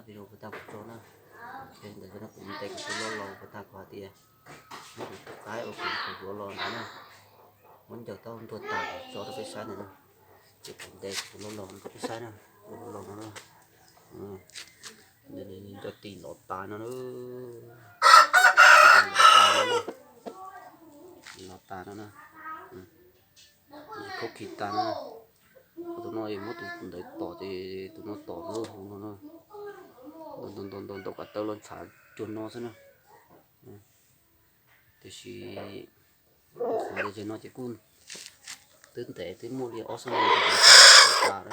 Video puag ta kuv tso na, ntawm no kuv ntes kuv tus loj los puag ta kuv hais tias muab kuv tus qaib uas kuv yuav los ntawd na, muab ncaws tau ntuag tas kuv tso rau peb saib ntawm no. Ces kuv ntes kuv tus loj los rau peb saib na, tus loj los no na, nco tis los tas no na, los tas no na, los tas no na, khaub khi tas no. Tus no es muab tus ntawd tom ces tus no tom lub hauv no na, ntaus ntaus ntaus kom tawv los ntshav cuag no xwb na. Tiam sis qhov tias no ces kuj twb ntev twb muaj li ob xuab moos tas na.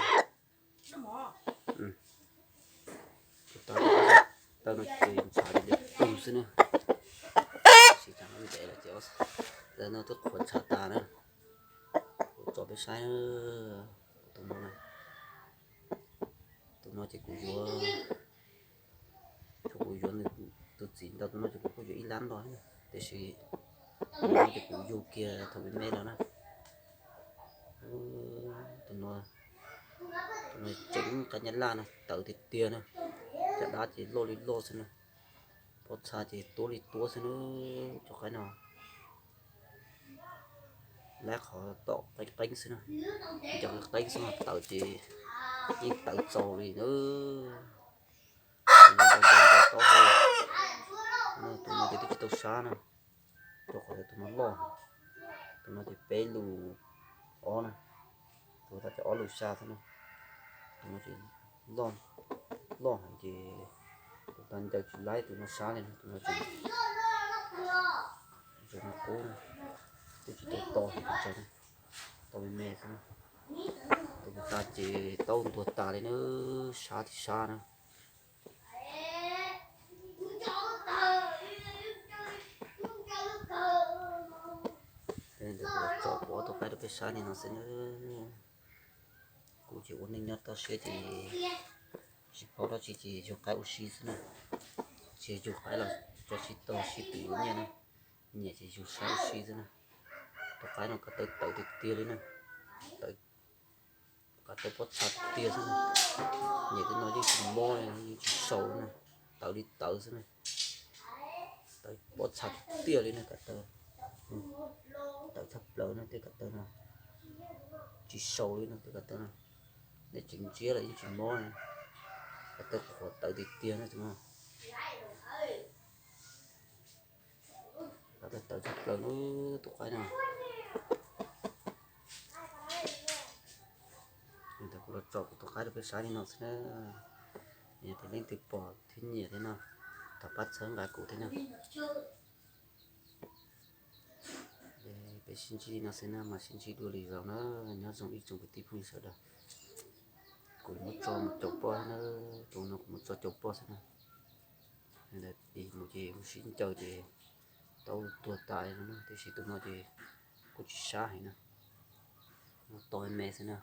Tawv no ces ntshav li pug xwb na. Tsis tas ntev lawm ces tawv no twb qhuav ntshav tas na. Kuv tso peb saib tus no na. Tus no ces kuv yuav, thaum kuv yuav nws tus txiv ntawd tus no ces kuv kuj yuav ib lab nto, tiam sis tus no ces kuv yug kiag thaum me me los na. Tus no, tus no tseem qaib nyab laj na, tawv tiag tiag na, caj dab ces loj li loj xwb na, pob txha ces tuab li tuab xwb na, cov qaib no. Lab qhov tom qeeb qeeb xwb na, cov qeeb xwb no tawv ces yeej tawv txaus li na. Tus no ces twb tsis tau sab na, rau qhov tus no loj, tus no ces peb lus ob na, tus tas ces ob lus xya xwb na. Tus no ces loj, loj heev ces tus tas ncaws tsis laib tus no sab li na, tus no ces tus no qub na, twb tsis tau to, tau me me xwb na. Tus tas ces tau ntuag tas li na, sab tsis sab na. Ntawd kuv tso kuv ob tug qaib rau peb saib li no xwb na. Kuv ces ua neej nyob toj siab ces tsis paub dab tsi ces yug qaib ua si xwb na. Tsis yug qaib los tso tsis tau sib tw ua nyiaj na. Nyiam ces yug saib ua si xwb na. Tus qaib no ko taw tawv tiag tiag li na. Tawv, ko taw pob txha tiag xwb na. Nyiam tej no yeej tsis mob li, yeej tsis sau li na. Tawv li tawv xwb na. Tawv pob txha tiag li na ko taw. Tawv tshaj plaws na tej ko taw no. Tsis sau li na tej ko taw no. Nej tseem ntsiab los yeej tsis mob li. Ko taw qhuav tawv tiag tiag na tus no. Ko taw tawv tshaj plaws na tus qaib no. Ntawd kuv los tso kuv tus qaib rau peb saib li no xwb na. Yog tias leej twg pom thiab nyiam thiab no, thov pab txhawb nqa kuv thiab na. Peb sib ntsib li no xwb na, mas sib ntsib dua lwm zaus na. Nyob zoo ib tsoom kwv tij phooj ywg sawv daws. Kuv muab tso mus caum poj na, tus no kuv muab tso caum poj xwb na. Ntawd mus ces mus sib ncaws ces tau tuag tas li no na, tiam sis tus no ces kuj tsis sab heev na, to me me xwb na.